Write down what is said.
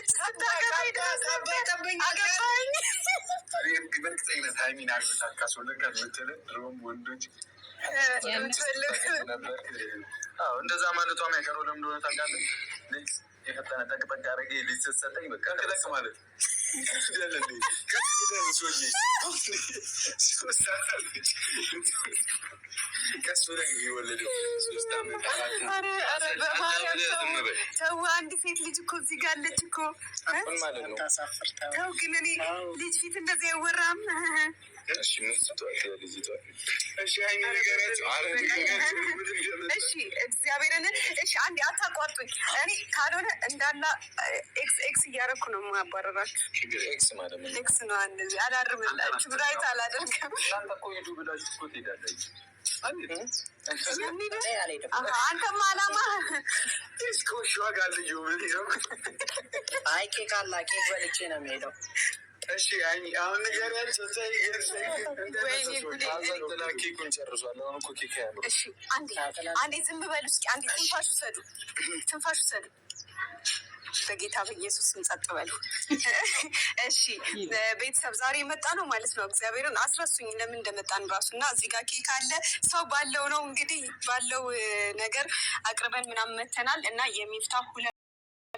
ስታገባኝ ድረስ ነበር። አገባኝ። በእርግጠኝነት ሀይሚን አግብታት ካስወለድካት የምትል ድሮም ወንዶች የምትፈልግ ነበር። አዎ፣ እንደዛ ማለቷ የማይቀረው ለምን እንደሆነ ታውቃለህ? ልጅ የፈጠነ ጠቅጠቅ አድርጌ ልጅ ስትሰጠኝ በቃ ለቅ ማለት ሰውዬ 3 ዓመት ልጅ ቀስ ብለህ ነው የሚወለደው። 3 ዓመት 4 ኧረ ኧረ በማርያም ተው ተው። አንድ ሴት ልጅ እኮ እዚህ ጋር አለች እኮ። ምን ማለት ነው? ታሳፍር ተው። ተው ግን እኔ ልጅ ፊት እንደዚህ አይወራም። እሺ፣ ምን ስጧት ልጅቷ? እሺ ሀይሚ ንገሪያቸው። ኧረ ንገሪያቸው። እሺ እግዚአብሔርን እሺ፣ አንዴ አታቋርጡኝ። እኔ ካልሆነ እንዳላ X X እያደረኩ ነው የማባረራችሁ። ችግር X ማለት ምን? X ነው እንደዚህ አላርምላችሁ፣ right አላደርግም። እናንተ እኮ ሂዱ ብላችሁ እኮ ትሄዳላችሁ። እኔ አልሄድም። አሃ፣ አንተማ አላማ ከውሻዋ ጋር ልጁ ምን ይዘው? አይ፣ ኬክ አላ ኬክ በልቼ ነው የሚሄደው። እሺ ሀይሚ አሁን ንገሪያቸው። ተይ ግን ወይኔ ጉዴ። አዘንጥላ ኬኩን ጨርሷል። አሁን እኮ ኬክ አያምርም። እሺ አንዴ አንዴ ዝም በሉ እስኪ፣ አንዴ ትንፋሽ ውሰዱ፣ ትንፋሽ ውሰዱ። በጌታ በኢየሱስ ስም ጸጥ በሉ። እሺ ቤተሰብ፣ ዛሬ የመጣ ነው ማለት ነው። እግዚአብሔርን አስረሱኝ ለምን እንደመጣን ራሱ። እና እዚህ ጋር ኬክ አለ። ሰው ባለው ነው እንግዲህ ባለው ነገር አቅርበን ምናምን መተናል እና የሚፍታ 2